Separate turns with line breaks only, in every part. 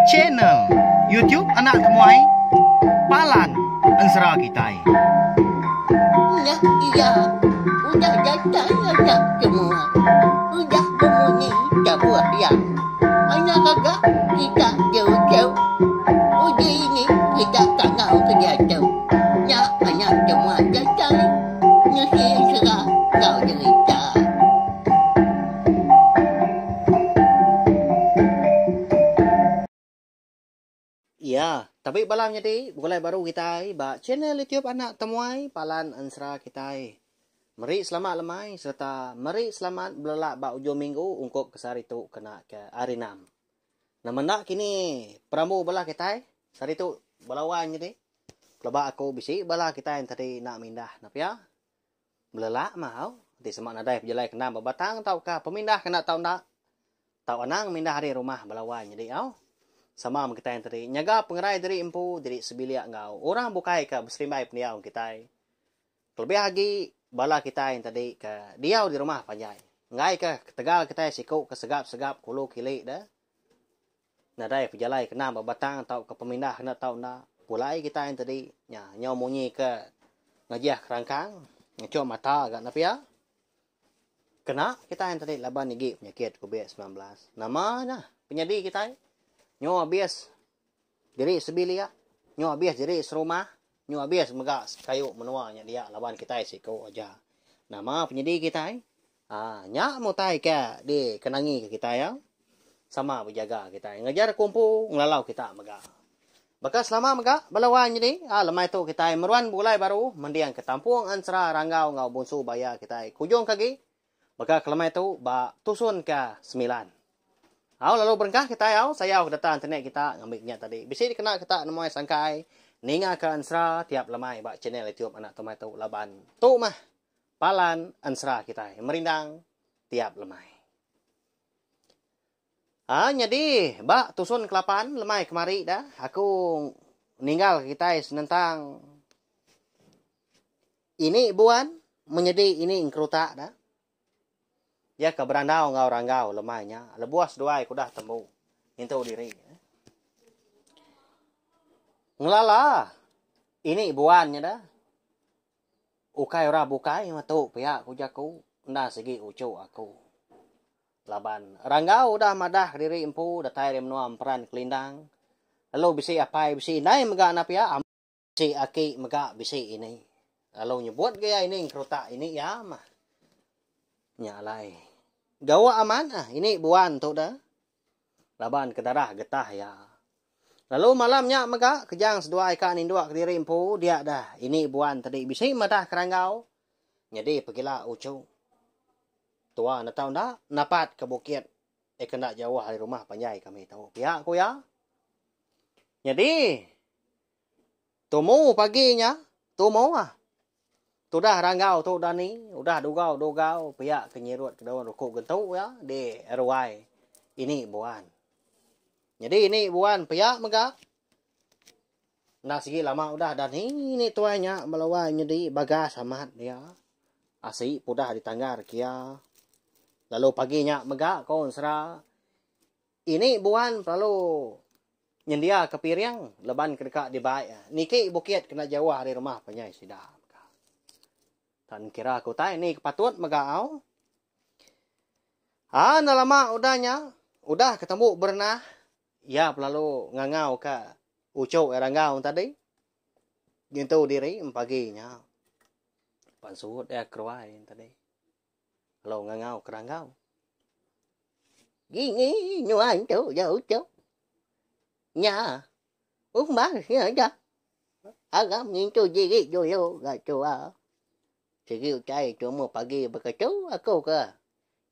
Channel YouTube Anak Temuai Palan Ensera Kitai.
Nya iya udah datai anak semua. Udah bemunyi tabuh iya. Anak gaga kita jauh-jauh. Uji ini kita kangau ke diatu. Nya anak semua datai nusi ensera enggau jerita.
Iya, tabi bala menyadi begulai baru kitai ba channel YouTube Anak Temuai Palan Ensera kitai. Meri selamat lemai sereta meri selamat belelak ba ujung minggu ungkup ke sehari tu kena ke Hari Enam. Nama enda kini perambu bala kitai sehari tu bala wai nyadi. Pelaba aku bisi bala kitai enti enda mindah ne pia. Belelak mah au, enti sema nadai pejalai kena ba batang tauka pemindah kena tau enda tau anang mindah ari rumah bala wai nyadi au. Sama meh kitai enti nyaga pengerai diri empu diri sebilik enggau orang bukai ke beserimbai pendiau kitai. Kelebih agi bala kitai enti ke diau di rumah panjai. Enggai ke ketegal kitai siku ke segap-segap kulu kili de nadai pejalai kena ba batang tauka pemindah kena tau enda pulai kitai enti nya nyau munyi ke ngajih kerangkang ngechuk mata ga ne pia kena kitai enti laban igi penyakit covid 19 nama nya penyadi kitai nyu abis diri sebilik nyu abis diri serumah nyu abis mega sekayu menua nya dia laban kitai siku aja nama penyadi kitai Aa nya meh utai ke dikenangi ke kitai au. Sama bejaga kitai ngajar aku empu ngelalau kita mega. Baka selama mega bala wai nyadi aa lemai tu kitai meruan begulai baru mending ke tampung ensera ranggau enggau bunsu baya kitai kujung ke agi baka ke lemai tu ba tusun ke semilan. Au lalu berengkah kitai au sayau ke data internet kita ngambi nya tadi bisi dikena kita nemuai sangkai ninga ke ensera tiap lemai ba channel youtube anak tumai tu laban tu mah Palan ensera kitai merindang tiap lemai. Ha nyadi ba tusun kelapan lemai kemari da aku ninggal kitai senentang ini buan menyedi ini engkerutak da. Iya ke berandau enggau ranggau lemai nya lebuh seduai ke udah tembu ngintu diri. Ngelala ini buan nya da. Ukai orang bukai metu pia ku jaku enda sigi uchu aku. Laban Ranggau udah madah kediri empu datai ari menua Emperan Kelindang lalu bisi apai bisi indai mega enda pia bisi aki mega bisi ini. Lalu nyebut ga iya ini engkerutak ini iya mah. Nya alai gawa amat ah ini buan tu da laban ke darah getah iya. Lalu malam nya mega kejang seduai ka ninduk kediri empu dia dah ini buan tadi bisi madah keranggau nyadi pegila uchu. Tua enda tau enda napat ke bukit eh ke enda jauh ari rumah panjai kami tu pia ku iya. Nyadi tumu pagi nya tumu ah tudah ranggau tu dani udah dugau-dugau pia ke nyirut ke daun ruku gentu iya di ruai ini buan. Nyadi ini buan pia mega. Enda sigi lama udah dan ini tuai nya melawai nyadi bagas amat dia. Asi pudah ditanggar kia. Lalu pagi nya mega ko ensera ini buan lalu nyendia ke piring leban ke deka dibai niki bukit kena jauh ari rumah penyai sida mega. Tan kira ke utai ni ke patut mega au. Haa enda lama udah nya, udah ke tembu berenah, iya pelalu ngangau ka uchu iya ranggau tadi. Ngintu diri empagi nya. Pansut iya keruai tadi. Lalu ngangau ke ranggau.
Gini nyuan tu ya uchu. Nya umbas nya aja. Aram ngintu diri dulu ga tua. Sigi utai tumu pagi baka tu aku ke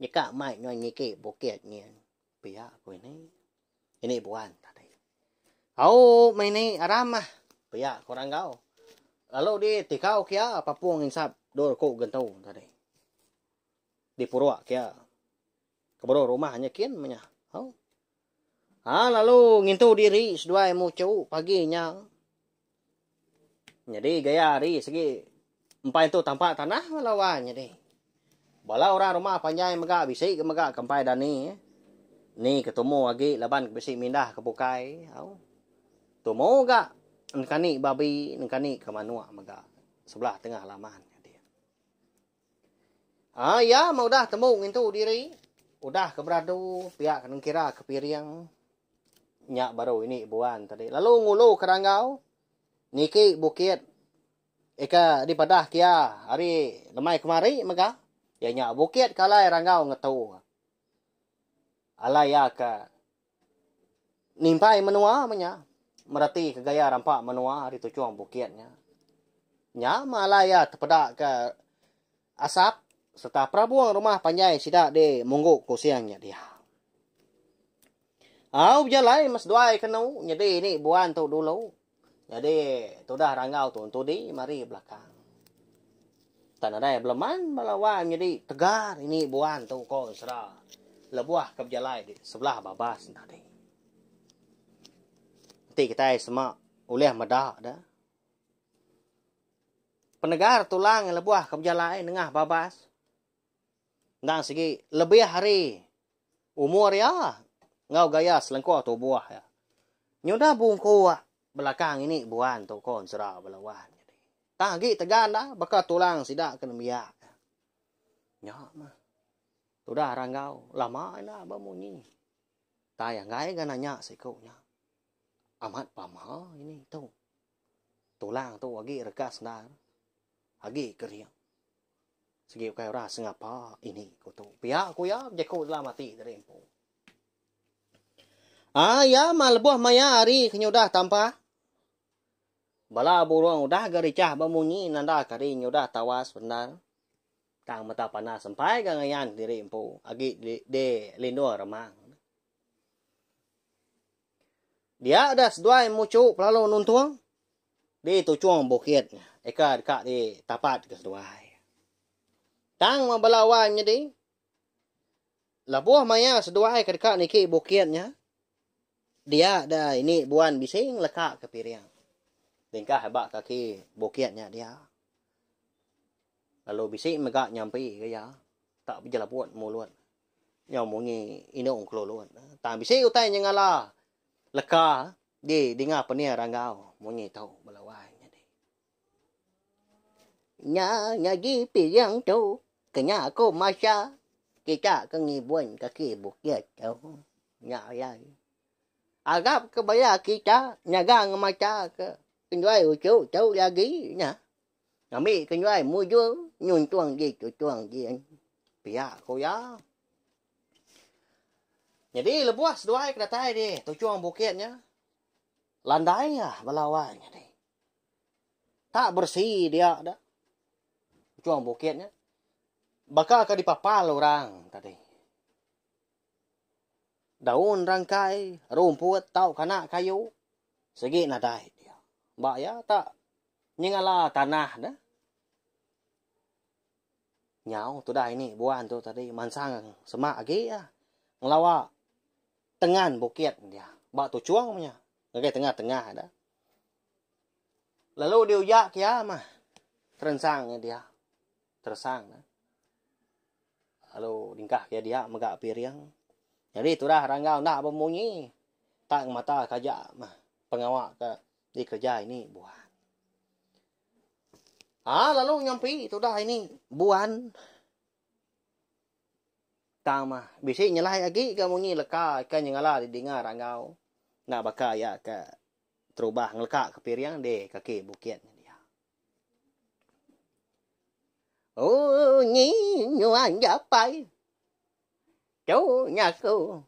deka mai nuan niki bukit nyin.
Pia ku ini. Ini buan tadi. Au meh ini aram ah. Pia ku Ranggau. Lalu di tikau kia papung insap dua ku gentu tadi. Di puruk kia. Keburu rumah nya kin meh nya. Au. Ha lalu ngintu diri seduai muchu pagi nya. Nyadi gaya hari sigi empai entu tampak tanah bala wang nyadi. Bala orang rumah panjai mega bisi ke mega ke empai dani. Ni ke tumu agi laban ke bisi mindah ke bukai au. Tumu ga nengkani babi nengkani ke manuk mega sebelah tengah laman nya dia. Aa iya meh udah tembu ngintu diri udah ke beradu pia ke nengkira ke piring nya baru ini buan tadi lalu ngulu ke ranggau niki bukit Ika dipadah kia ari lemai kemari mega iya nya bukit ke alai ranggau ngetu. Alai iya ke nimpai menua meh nya mereti ke gaya rampa menua ari tuchung bukit nya. Nya meh alai iya tepeda ke asap sereta perabung rumah panjai sida di Munggu Kusing nya dia. Au bejalai meh seduai kenu nyadi ni buan tu dulu. Nyadi tudah ranggau tu entudi mari belakang. Tak nadai beleman bala wang nyadi tegar ini buan tu ko ensera lebuh ke bejalai di sebelah babas tadi. Enti kitai sema ulih meda da penegar tulang lebuh ke bejalai nengah babas endang sigi lebih ari Umur iya enggau gaya selengkuh tubuh iya. Nyudah bungkuk belakang ini buan tu ko ensera bala wan nyadi. Tang agi tegan da baka tulang sida ke nembiak. Nya mah. Tudah ranggau lama enda bemunyi. Tai anggai ga nanya siku nya. Amat pama ini tu. Tulang tu agi regas endar. Agi kering. Sigi ukai orang sengapa ini ku tu. Pia ku iya bejaku dalam ati diri empu. Ah iya mah lebuh maya hari ke nyudah tampa. Bala burung udah ga richah bemunyi nanda ke hari nyudah tawas bendar. Tang mata panas empai ga ngayan diri empu agi di, di lindung remang. Dia dah seduai muchu pelalu nuntung di tuchung bukit eka deka di tapat ke seduai. Tang meh bala wai menyedi lebuh maya seduai ke deka niki bukit nya dia da ini buan bisi ngeleka ke piring lingkah ba kaki bukit nya dia. Lalu bisi mega nyampi ke iya tak bejelebut mulut. Nyau munyi indu engkelulun. Tang bisi utai nyengala leka di dinga pening ranggau munyi tu bala wai nyadi.
Nya nyadi piring tu kena aku masa kita ke ngibun kaki bukit tu. Nya alai. Arap ke bala kita nyaga ngemata ke kenjuai uchu tu lagi nya.
Ngambi ke nyuai mujur nyuntung di tutung din. Pia ku iya. Nyadi lebuh seduai ke datai di tuchung bukit nya, landai iya bala wai nyadi. Tak beresi dia da tuchung bukit nya. Baka ke dipapal orang tadi. Daun rangkai, rumput tau kana kayu sigi nadai dia. Ba iya tak Nyengala tanah ne. Nyau tudah ini buan tu tadi mansang semak agi iya ngelawa tengan bukit dia ba tuchung meh nya ngagai tengah-tengah da. Lalu diuja ke iya mah terensang dia teresang ne. Lalu dingkah ke dia mega piring. Nyadi tudah ranggau enda bemunyi tak ngemata ke aja mah pengawa ke dikereja ini buan. Ha lalu nyampi tudah ini buan. Tang mah bisi nyelai agi ga munyi leka ikan nyengala didinga ranggau enda baka iya ke terubah ngeleka ke piring di kaki bukit nya dia.
Oh nyi nyuan japai. Tu nyaku.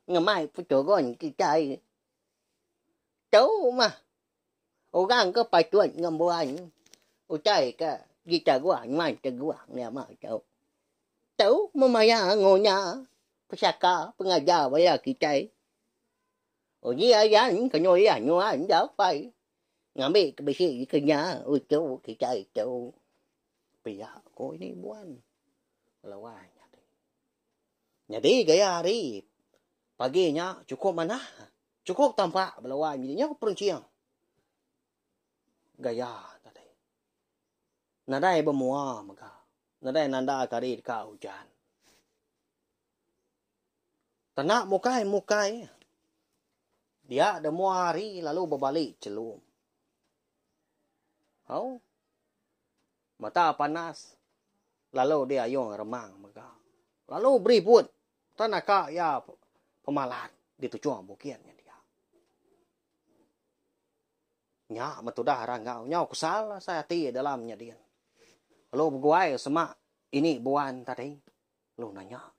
Ngemai peturun kitai. Tu mah orang ke patut ngembuan utai ke ditaguh nyuan teguh ngelama tu. Tu meh maya nguna pesaka pengajar bala kitai. Uji ayan ke nyulih nyuan japai ngambi ke bisi dikena uchu kitai tu.
Pia ko ini buan lawan nyadi. Nyadi gaya hari pagi nya chukup manah, chukup tampak bala wai nyadi nyau perenching gaya tadi. Nadai bemua mega, nadai nanda ke hari deka ujan. Tena mukai mukai dia da mua hari lalu bebali chelum. Au. Mata panas lalu diayung remang mega. Lalu beribut tan naka iya pemalat di tuchung bukit nya dia. Nya metudah ranggau nyau kesal asai ati dalam nya din. Lalu beguai semak ini buan tadi lalu nanya iya.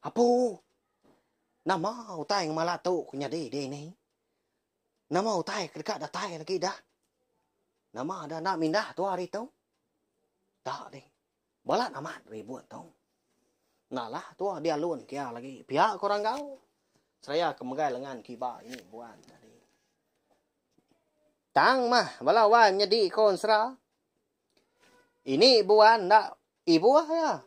Apu nama utai ngemalat tu ke nyadi dini? Nama utai ke deka datai lagi dah? Nama dah enda mindah tua hari tu? Tak dih. Balat amat ribut tu. Enda lah tua dialun kia lagi. Pia ko Ranggau. Seraya ke megai lengan kiba ini buan tadi. Tang mah bala wan nyedi ko ensera. Ini buan enda ibuh iya.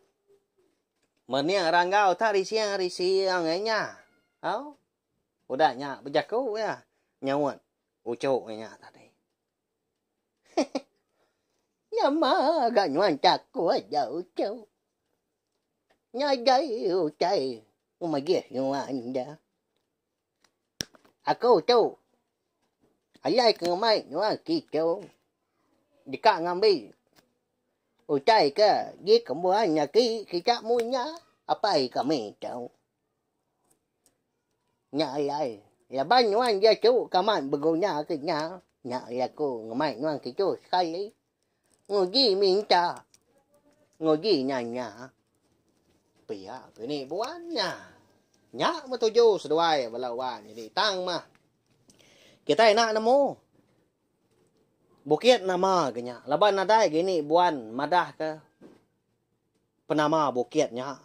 Mening Ranggau tak rising-rising iya nya. Au. Udah nya bejaku iya nyaut uchu iya nya tadi.
Nama ga nuan takut da uchu. Nadai utai pemedih nuan da. Aku tu alai ke ngemai nuan kitu deka ngambi utai ke dikembuan aki kita munya apai kami tu. Nya alai, laban nuan diatu ke amat beguna ke nya, nya alai aku ngemai nuan kitu sekali. Nguji minta, nguji nanya.
Pia ke ni buan nya. Nya meh tuju seduai bala wan nyadi tang mah. Kitai enda nemu bukit nama ke nya laban nadai gini buan madah ke penama bukit nya.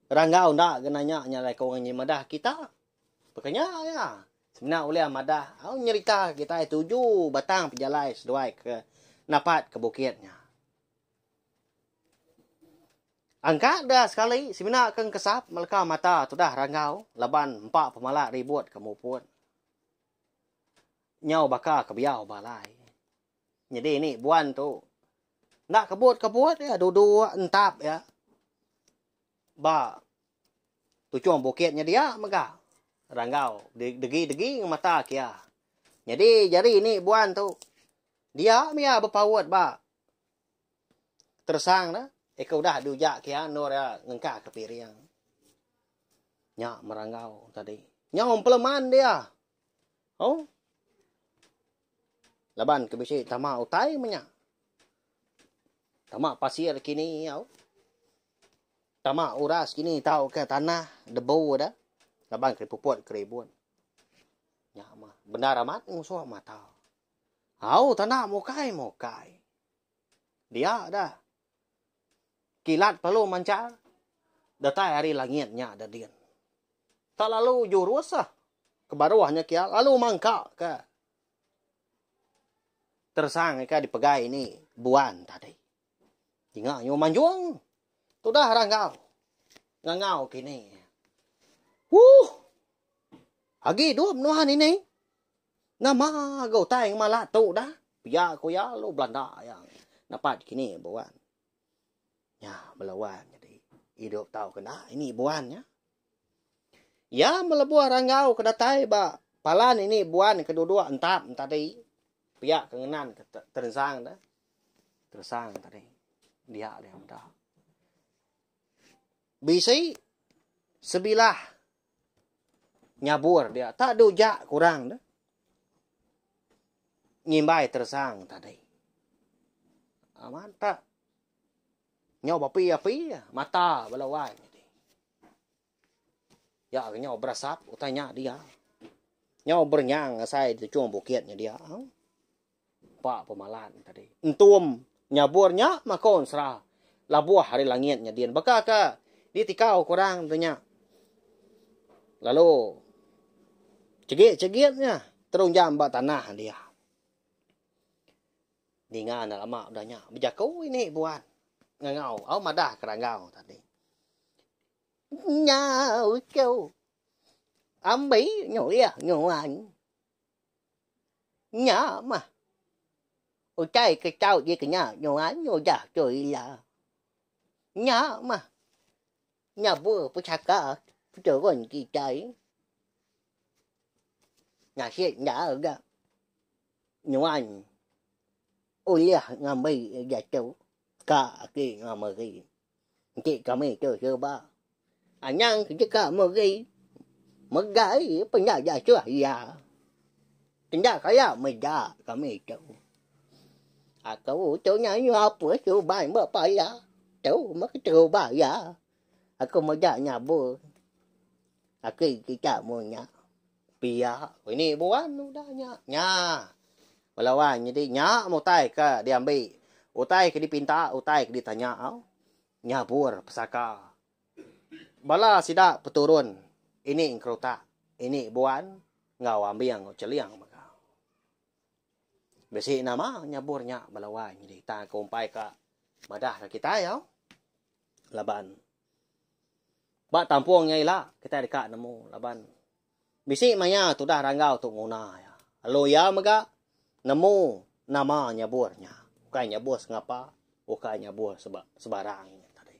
Ranggau enda ga nanya nya alai ko orang nyi madah kita. Baka nya iya. Semina ulih madah au nyerita kitai tuju batang pejalai seduai ke napat ke bukit nya. Angkat da sekali semina ke engkesap meleka mata tudah Ranggau laban empa pemala ribut ke muput. Nyau baka ke biau balai. Nyadi ni buan tu enda kebut-kebut iya duduk entap iya ba tuchung bukit nya dia mega ranggau degi-degi ngemata ke iya. Nyadi jari ni buan tu dia mih iya bepaut ba teresang ne ika udah diujak ke iya endur iya ngengkah ke piring. Nya meranggau tadi. Nyau empeleman dia. Oh. Laban ke bisi tama utai meh nya. Tama pasir kini au. Tama uras kini tauka tanah debu da laban ke puput ke ribut. Nya mah bendar amat ngusuh mata. Au tanda mukai mukai. Dia dah. Kilat perlu manchar datai ari langit nya da din. Tak lalu jurus ah ke baruh nya kia lalu mangka ke teresang ika dipegai ni buan tadi. Dinga nyu manjung tudah ranggau ngangau kini. Wuh! Agi idup nuan ini. Nama ga utai ngemala tu dah. Pia ku iya lalu belanda iya napat kini buan. Nya belawan nyadi idup tau kena ini buan nya. Iya melebuh ranggau ke datai ba palan ini buan ke duduk entap tadi pia ke ngenan ke teresang dah. Teresang tadi dia dia meda. Bisi sebilah nyabur dia tak dujak kurang dah. Ngimbai teresang tadi. Amat tak nyau beapi-api mata bala wai nyadi. Ya ke nyau berasap utai nya dia. Nyau berenyang asai tuchung bukit nya dia. Ba pemalan tadi. Entum nyabur nya mako ensera labuh ari langit nya din. Baka ke ditikau ke orang tu nya. Lalu chegit-chegit nya terunjam ba tanah dia. Ninga enda lama udah nya bejaku ini buan ngangau au madah ke ranggau tadi.
Nya uchu. Ambi nyulih nyuan. Nya mah. Utai ke tau dikena nyuan udah tu ila. Nya mah. Nyabur pesaka. Peturun kitai. Nasit enda ga nuan ulih ngambi diatu ka agi enggau meri. Enti kami tu suba anang ke deka meri megai penda diasuh iya. Enda kala meda kami tu. Aku tu nyanyi apuh suban ba pala tu meh keterubah iya aku meda nyabur. Aki kita mun nya.
Pia ku ini buan udah nya. Nya. Bala wan nyadi nya meh utai ke diambi, utai ke dipinta, utai ke ditanya au. Nyabur pesaka. Bala sida peturun ini engkerutak, ini buan enggau ambing enggau cheling mega. Bisi nama nyabur nya bala wan nyadi tang aku empai ka madah ka kitai au. Laban ba tampung nya ila kitai deka nemu laban bisi maya tudah ranggau tu nguna iya. Lalu iya mega nemu nama nyabur nya. Ukai nyabur sengapa, ukai nyabur seba sebarang nya tadi.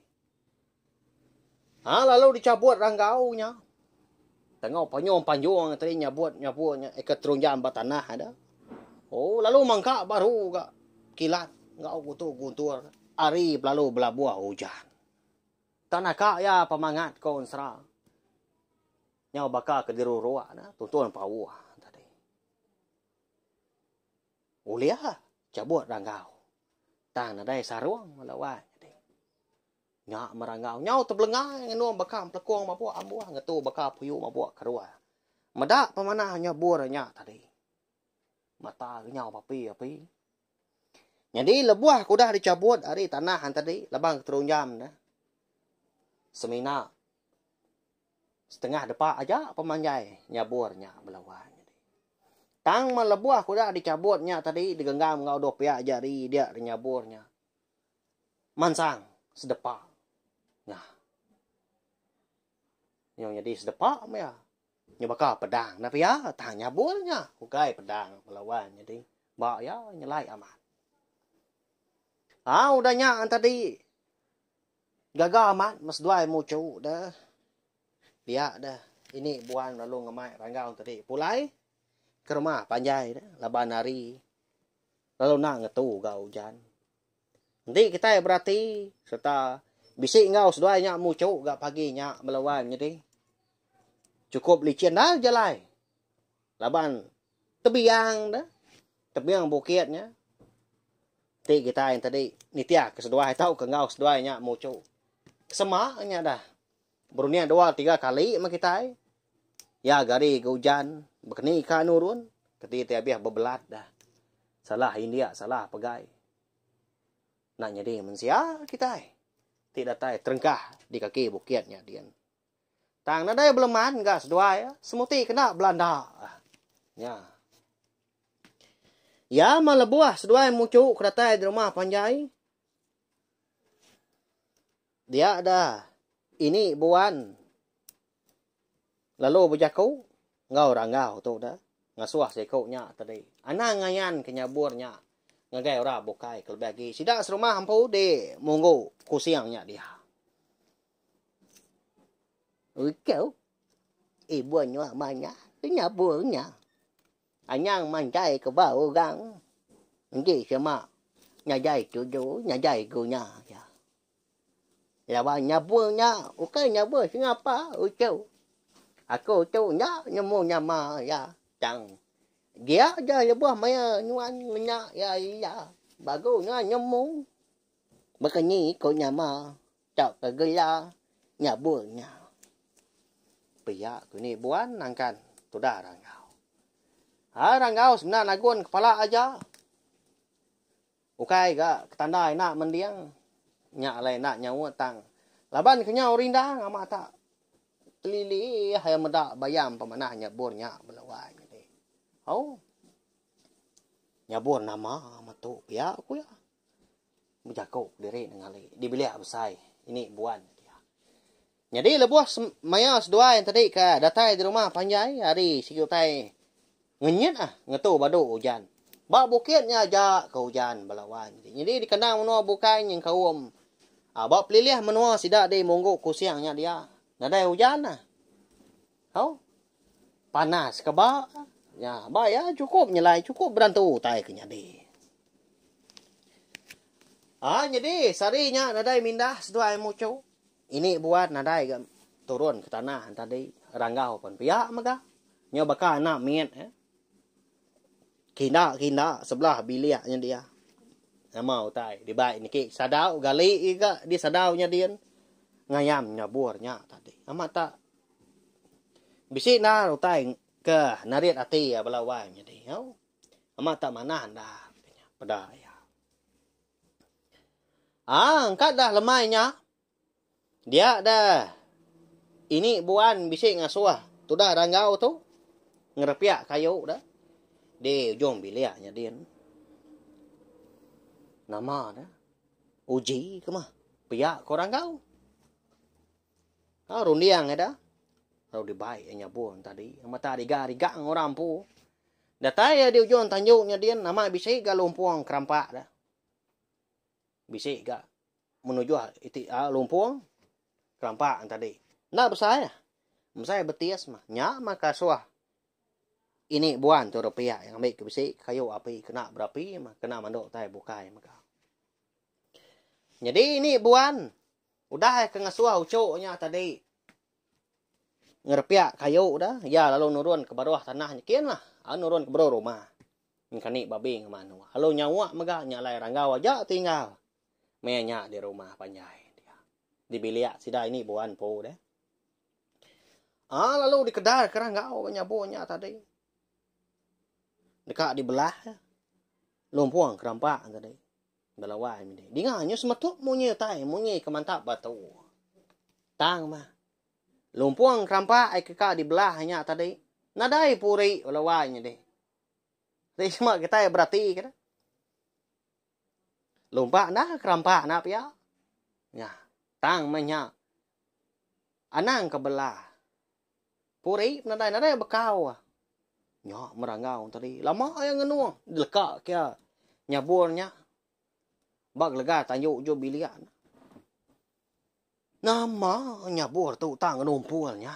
Ha lalu dichabut ranggau nya. Tengau panyung panjung tadi nyabut nyabur nya eka terunjam ba tanah ada. Oh lalu mangka baru ga kilat enggau gutu guntur ari belalu belabuh ujan. Tak naka iya pemangat ko ensera. Nyau baka ke diruruk ne tuntun pauh tadi. Ulih chabut ranggau. Tang nadai sarung bala wai tadi. Nya meranggau nyau tebelengai ngenung baka empelekung mabuk ambuh ngetu baka puyu mabuk keruh. Meda pemanah nyabur nya tadi. Mata ke nyau beapi-api. Nyadi lebuh ke udah dichabut ari tanah tadi laban ke terunjam ne semina setengah depa aja pemanjai nyabur nya bala wang. Tang men lebuh ke udah dichabut nya tadi digenggam enggau dua piak jari dia nyabur nya. Mansang sedepa nya. Nyau nyadi sedepa meh iya. Nya baka pedang enda pia tang nyabur nya ukai pedang belawan nyadi ba iya nyelai amat. Aa udah nya tadi gaga amat meh seduai muchu deh. Dia deh ini buan lalu ngemai ranggau tadi pulai ke rumah panjai deh laban hari lalu enda ngetu ga ujan. Enti kitai berati sereta bisi enggau seduai nya muchuk ga pagi nya bala wai menyadi. Chukup licin enda jalai laban tebiang da tebiang bukit nya. Enti kitai tadi nitih ke seduai tauka enggau seduai nya muchuk sema nya dah berunding dua tiga kali meh kitai. Iya gari ga ujan bekeni ka nurun keti ti abih bebelat dah. Salah india salah pegai. Enda nyadi mensia kitai ti datai terengkah di kaki bukit nya din. Tang nadai beleman ga seduai semuti kena belanda. Nya. Iya meh lebuh seduai muchu ke datai di rumah panjai. Dia da ini buan lalu bejaku enggau ranggau tu da ngasuh siku nya tadi anang ngayan ke nyabur nya ngagai orang bukai kelebih agi sida serumah empu di munggu kusing nya dia.
Uchu ibuh nyuah manah ke nyabur nya. Anang mantai ke ba orang enti sema nadai tuju nadai guna iya. Laban nyabur nya ukai nyabur sengapa uchu. Aku tu enda nemu nama iya tang dia aja lebuh maya nuan ngena iya ila baru nuan nemu baka ni ku nama tauka gela nyabur nya.
Pia ku ni buan nangkan tudah ranggau. Ha ranggau semina nagun kepala aja. Ukai ga ketanda enda mending nya alai enda nyaut tang laban ke nyau rindang amat tak telilih iya meda bayam pemanah nyabur nya bala wai nyadi. Au nyabur nama metu pia ku iya bejaku diri nengali di bilik besai ini buan dia. Nyadi lebuh maya seduai tadi ke datai di rumah panjai hari sigi utai Ngenyit ah ngetu badu ujan. Ba bukit nya aja ke ujan bala wan. Nyadi di kandang menua bukai nyengkaum ba pelilih menua sida di Munggu Kusing nya dia nadai ujan ah. Au. Panas ke ba. Nya, ba iya chukup nyelai chukup berantu utai ke nyadi. Ah nyadi sehari nya nadai mindah seduai muchu. Ini buat nadai ga turun ke tanah tadi ranggau pun pia mega. Nyau baka anak mit eh. Kinda-kinda sebelah bilik nya dia. Nama utai dibai niki sadau gali ga di sadau nya din ngayam nyabur nya tadi. Amat tak bisi endar utai ke narit ati iya bala wai nyadi. Au. Amat tak manah endar peda iya. Aa engka dah lemai nya. Dia dah ini buan bisi ngasuh tudah ranggau tu ngerepiak kayu dah di ujung bilik nya din. Nama dah uji ke mah pia ko ranggau. Ha runding ida lalu dibai iya nyabung tadi mata riga rigang orang empu. Datai iya di ujung tanju nya din nama bisi ga lumpung kerampak dah. Bisi ga menujuh iti a lumpung kerampak tadi. Enda besai ah. Besai betis mah. Nya mah kasuh ini buan tu repiak ngambi ke bisi kayu api kena berapi mah kena mandu utai bukai mega. Nyadi ini buan Udah ke ngasuh uchu nya tadi ngerepiak kayu da, iya lalu nurun ke baruh tanah nyikin lah. Lalu nurun ke baruh rumah. Engkani babi enggau manuk. Lalu nyawa mega nya alai ranggau aja tinggal maya nya di rumah panjai dia. Di bilik sida ini buan empu deh. Aa lalu dikedar ke ranggau ke nyabung nya tadi. Deka dibelah lumpung kerampak tadi. Bala wai midi. Dinga nyu semetup munyi utai munyi ke mantap batu. Tang mah. Lumpung kerampak ai ke ka dibelah nya tadi. Nadai puri bala wai nyadi. Ti sema kitai berati ke dah. Lumpak enda kerampak enda pia. Nya. Tang meh nya. Anang ke belah. Puri nadai nadai bekau. Nya meranggau tadi. Lama iya ngenung dileka kia nyabur nya ba gelegar tanju ujung bilik. Nama nyabur tu tang ngenumpul nya.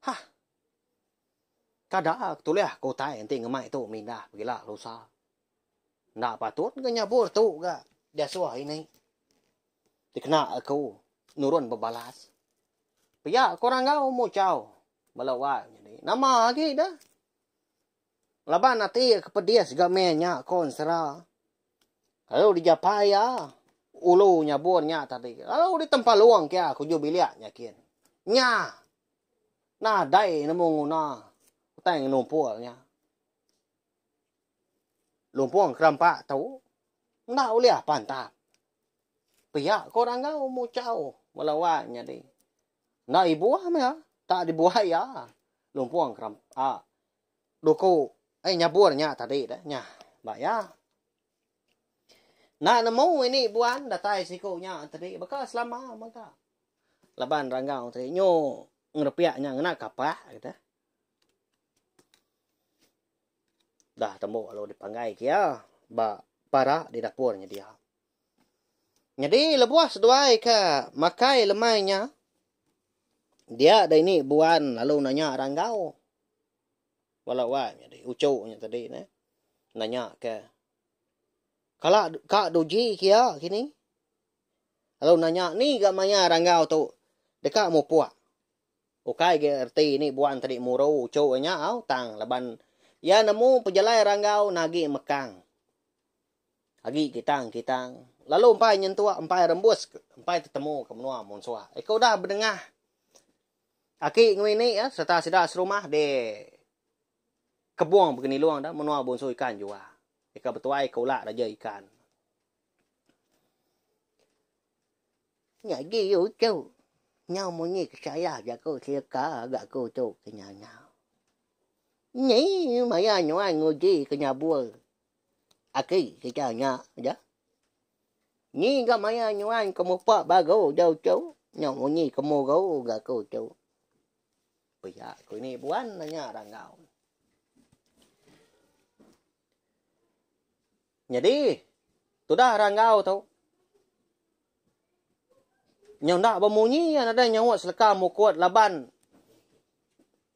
Hah. Kada ke tulih ke utai enti ngemai tu mindah pegila lusa. Enda patut ga nyabur tu ga diasuh ini. Dikena aku nurun bebalas. Pia ko ranggau muchau bala wai nyadi. Nama agi deh. Laban ati ke pedis ga meh nya ko ensera. Lalu dijapai iya ulu nyabur nya tadi. Lalu ditempalung kia ke ujung bilik nya kin. Nya. Nadai nemu nguna utai ngenumpul nya. Lumpung kerampak tu enda ulih pantap. Pia ko ranggau muchau bala wai nyadi. Enda ibuh meh tak dibuai iya lumpung kerampak duku ai nyabur nya tadi deh nya ba iya. Enda nemu ini buan datai siku nya tadi baka selama mega. Laban ranggau tadi nyu ngerepiak nya ngena kapak kata. Dah tembu lalu dipanggai ke iya ba para di dapur nya dia. Nyadi lebuh seduai ke makai lemai nya dia da ini buan lalu nanya ranggau. Bala wai nyadi uchu nya tadi neh nanya ke kala ka duji ke iya kini. Lalu nanya ni ga maya ranggau tu deka mupuk. Ukai ga erti ni buan tadi muru uchu iya nya au tang laban iya nemu pejalai ranggau nagi mekang. Agi kitang kitang lalu empai nyentuk empai rembus empai tetemu ke menua munsuh. Ika udah bedengah aki enggau ini iya sereta sida serumah di kebung Begenilung da menua Bunsu Ikan Jua. Ika betuai ke ulak raja ikan.
Nyadi uchu nyau munyi ke salah jaku seleka ga aku tu ke nyau. Ni maya nuan nguji ke nyabur aki kita nya ja. Ni ga maya nuan ke mupa baru ja uchu nyau munyi ke muru ga aku tu.
Pia ku ini buan nanya ranggau. Nyadi tudah ranggau tu. Nyau enda bemunyi iya nadai nyaut seleka mukut laban.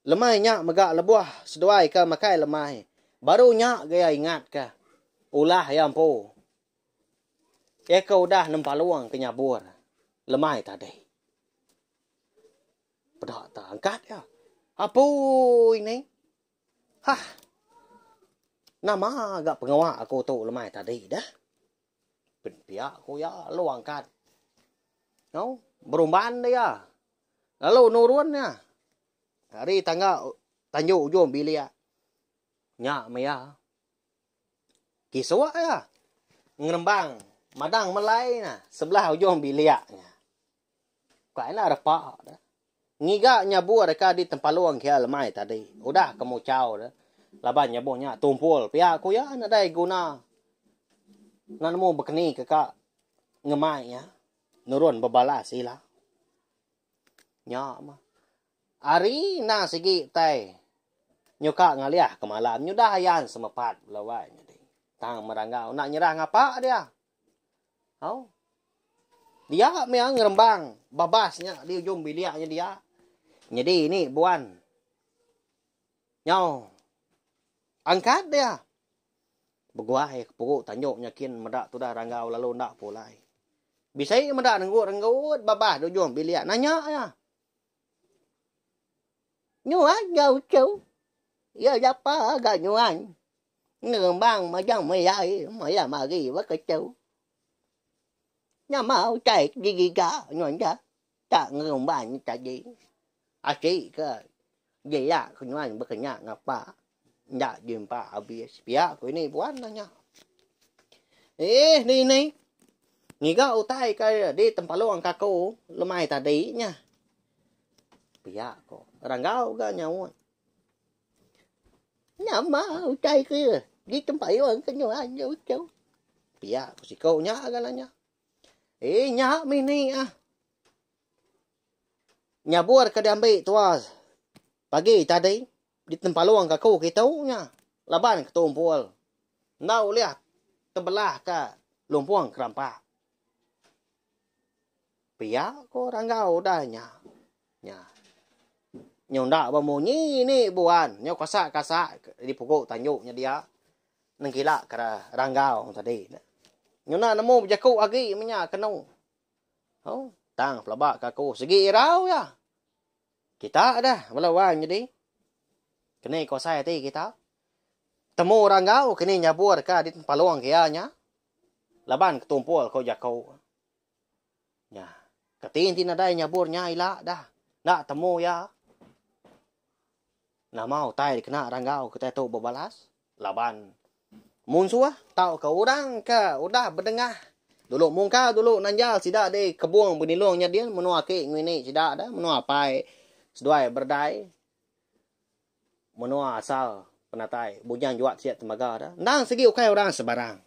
Lemai nya mega lebuh seduai ke makai lemai, baru nya ga iya ingatka ulah iya empu. Iya ke udah nempalung ke nyabur lemai tadi. Peda ta angkat iya. Apui ni. Hah. Nama ga pengawa aku tu lemai tadi dah. Pen pia ku iya lalu angkat. Au berumban dia. Lalu nurun iya ari tangga tanju ujung bilik. Nya meh iya. Kisuk iya ngerembang madang melai ne sebelah ujung bilik nya. Kai enda repa deh. Ngiga nyabur ka di tempalung ke iya lemai tadi. Udah ke muchau deh laban nyabur nya tumpul pia ku iya nadai guna. Enda nemu bekeni ke ka ngemai iya. Nurun bebalas ila. Nya mah. Ari endang sigi utai nyuka ngalih ke malam nyudah ayan semepat bala wai nyadi. Tang meranggau enda nyerah ngapa dia. Au. Dia meh ngerembang babas nya di ujung bilik nya dia. Nyadi ini buan. Nyau. Angkat dia. Beguai ke puru tanjok nya kin meda tudah ranggau lalu enda pulai. Bisi meda renggut-renggut babah di ujung bilik nanya iya.
Nyuan ga uchu. Iya japa ga nyuan. Ngerembang majang meyai maya mari baka tu. Nama utai ke digiga nyuan ja tak ngerumban tadi. Asi ke gila ke nyuan baka nya ngapa enda diempa abis pia ku ini puan nanya. Eeh dini ngiga utai ke di tempalung ka aku lemai tadi nya. Pia ko Ranggau ga nyaut. Nama utai ke di tempalung ke nyuan nya uchu.
Pia ku siko nya ga nanya. Eeh nya mih ni ah. Nyabur ke diambi tua pagi tadi ditempalung ka aku kitu nya laban ke tumpul enda ulih tebelah ka lumpung kerampak. Pia ko Ranggau udah nya. Nya. Nyau enda bemunyi ni buan nyau kasak kasak di pugu tanju nya dia nengkila ka Ranggau tadi. Nyau enda nemu bejaku agi menya kenu. Oh, tang pelaba ka aku sigi irau iya. Kita dah bala wang nyadi. Keni kuasai ati kita. Temu orang enggau keni nyabur ka di tempalung ke iya nya. Laban ketumpul ko jaku. Nya. Keti enti nadai nyabur nya ila dah. Enda temu iya. Nama utai dikena ranggau kitai tu bebalas? Laban munsuh tauka orang ke udah bedengah dulu mungkal dulu nanjal sida di kebung benilung nya din menua aki ngini sida da menua apai seduai berdai menua asal penatai Bujang Juat Siat Temaga da endang sigi ukai orang sebarang.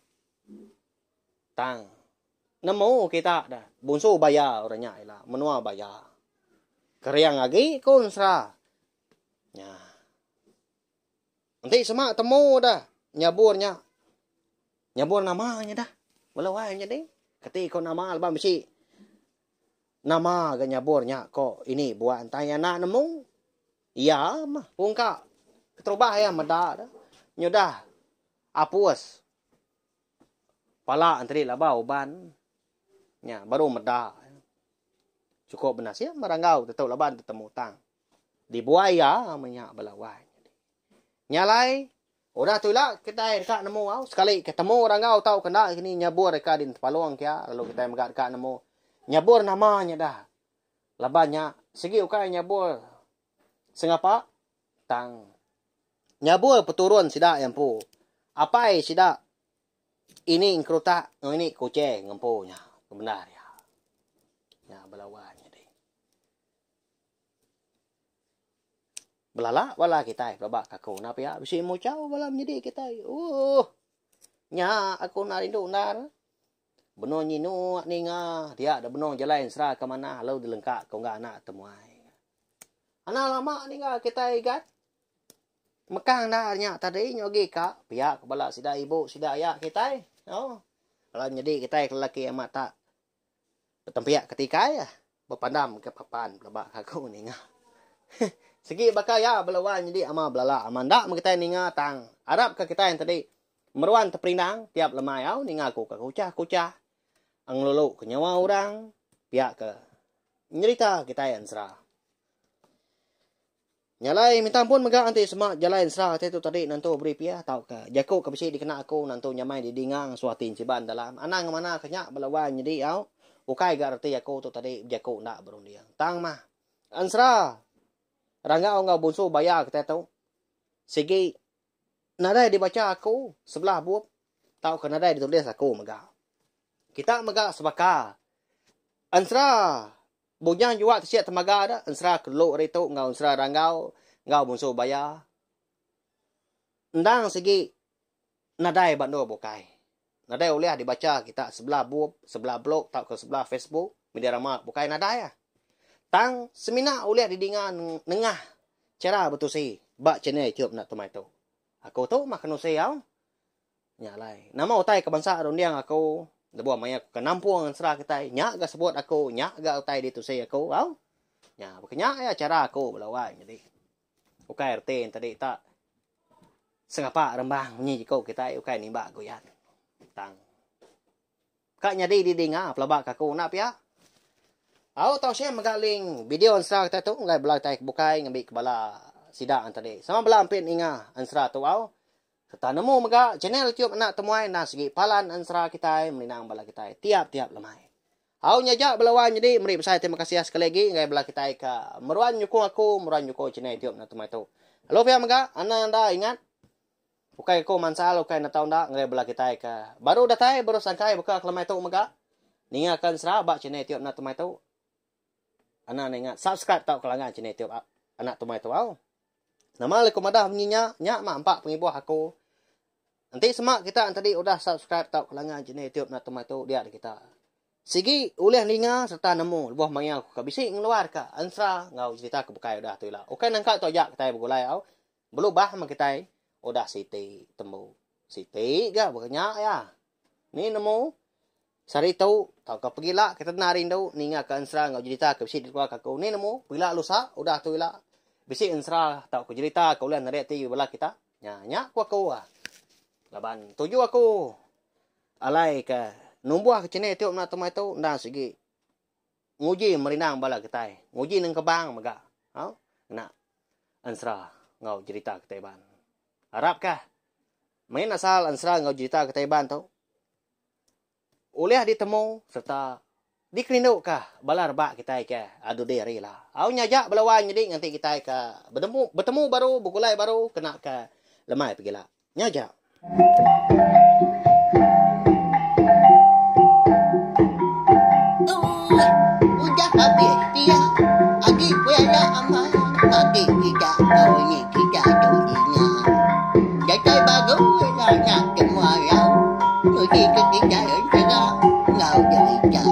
Tang nemu kita da bunsu baya orang nya ila menua baya. Kering agi ku ensera. Nya. Enti sema temu dah nyabur nya. Nyabur nama nya dah. Bala wai nyadi. Keti ko nama leban bisi nama ga nyabur nya ko ini buat entai anak nemu. Iya mah pungka keterubah iya meda dah. Nyudah apus pala enteri laba uban nya baru meda. Cukup benasib meranggau tetu laban tetemu tang. Dibuai iya menya bala wai. Nya alai, udah tu ila kitai deka nemu au sekali ke temu ranggau tauka enda kini nyabur deka di Tempalong kia lalu kitai mega deka nemu nyabur nama nya dah. Laban nya sigi ukai nyabur sengapa tang nyabur peturun sida iya empu. Apai sida ini engkerutak enggau ini kuching ngempu nya ke bendar iya. Nya bala wai nyadi. Belala bala kitai pelaba ka aku enda pia bisi muchau bala menyedi kitai ooh nya aku enda rindu endar benung nyinuk ninga dia da benung jalai ensera ke manah lalu dilengka ke ungga anak temuai. Anak lama ninga kitai igat mekang enda nya tadi nyu agi ka pia ke bala sida ibu sida aya kitai ooh bala menyedi kitai ke lelaki amat tak Betempiak ke tikai ah. Bepandam ke papan pelaba aku ninga. Sigi baka iya bala wai nyadi ama belala ama enda meh kitai ninga tang arap ka kitai tadi meruan teperindang tiap lemai au ninga ku ka kuchah kuchah ngelulu ke nyawa orang pia ke nyerita kitai ensera. Nya alai minta ampun mega enti sema jalai ensera kitai tu tadi nentu beri pia tauka jaku ke bisi dikena aku nentu nyamai didinga ngasuh ati ensiban dalam anang ngemana ke nya bala wai nyadi au ukai ga reti aku tu tadi bejaku enda berunding tang mah Ensera Ranggau enggau Bunsu Baya kitai tu sigi nadai dibacha aku sebelah bup tauka nadai ditulis aku mega. Kita mega sebaka ensera Bujang Juak Tisik Temaga da ensera ke dulu ari tu enggau ensera Ranggau enggau Bunsu Baya endang sigi nadai ba endur bukai. Nadai ulih dibacha kita sebelah bup, sebelah blog tauka sebelah Facebook, media rama bukai nadai ah. Tang semina ulih didinga nengah chara betusi ba channel YouTube enda temai tu. Aku tu mah kenusi au. Nya alai nama utai ke bansa runding aku lebuh maya aku ke nampung ensera kitai nya ga sebut aku nya ga utai ditusi aku au. Nya baka nya iya chara aku bala wai nyadi. Ukai reti enti tadi tak sengapa rembang munyi jiko kitai ukai nimbak guyat. Tang ka nyadi didinga pelaba ka aku enda pia. Au tau share mega link video ensera kitai tu ngagai bala kitai ke bukai ngambi ke bala sida enti tadi. Sama bala ampit ninga ensera tu au. Sereta nemu mega channel YouTube anak temuai endang sigi palan ensera kitai merindang bala kitai tiap-tiap lemai. Au nya aja bala wai nyadi meri besai terima kasih sekali agi ngagai bala kitai ke meruan nyukung aku meruan nyukung channel YouTube enda temai tu. Lalu pia mega anang enda ingat ukai aku mansal ukai enda tau enda ngagai bala kitai ke baru datai baru sangkai baka kelemai tu mega ninga ke ensera ba channel YouTube enda temai tu. Anang enda ingat subscribe tauka langgan channel YouTube anak temai tu au. Nama lalu ku madah munyi nya nya mah empa pengibuh aku. Enti sema kita entadi udah subscribe tauka langgan channel YouTube enda temai tu dia kita. Sigi ulih ninga sereta nemu lebuh maya aku ke bisi ngeluarka ensera enggau cerita ke bukai udah tu ila. Ukai nangka tu aja kitai begulai au. Belubah meh kitai udah siti tembu. Siti ga baka nya iya. Ni nemu sehari tu tauka pegila kita enda rindu ninga ke ensera enggau jerita ke bisi dikeluarka aku. Ni nemu pegila lusa udah tu ila bisi ensera tauka jerita ke ulih narit ati bala kita. Nya nya ku aku ah. Laban tuju aku alai ke numbuh ke channel tu mena temai tu endang sigi nguji merindang bala kitai, nguji nengkebang mega au ngena ensera enggau jerita kitai Iban. Arap kah main asal ensera enggau jerita kitai Iban tu Ulih ditemu sereta dikerinduka bala rebak kitai ke dudi hari ila. Au nya aja bala wai nyadi nganti kitai ke betemu betemu baru begulai baru kena ke lemai pegila. Nya aja.
Udah abis pia agi pia amat agi kita enggau ini kita tu dinga. Datai baru ila nya semua rau. Nguji ke kitai ensera enggau jerita.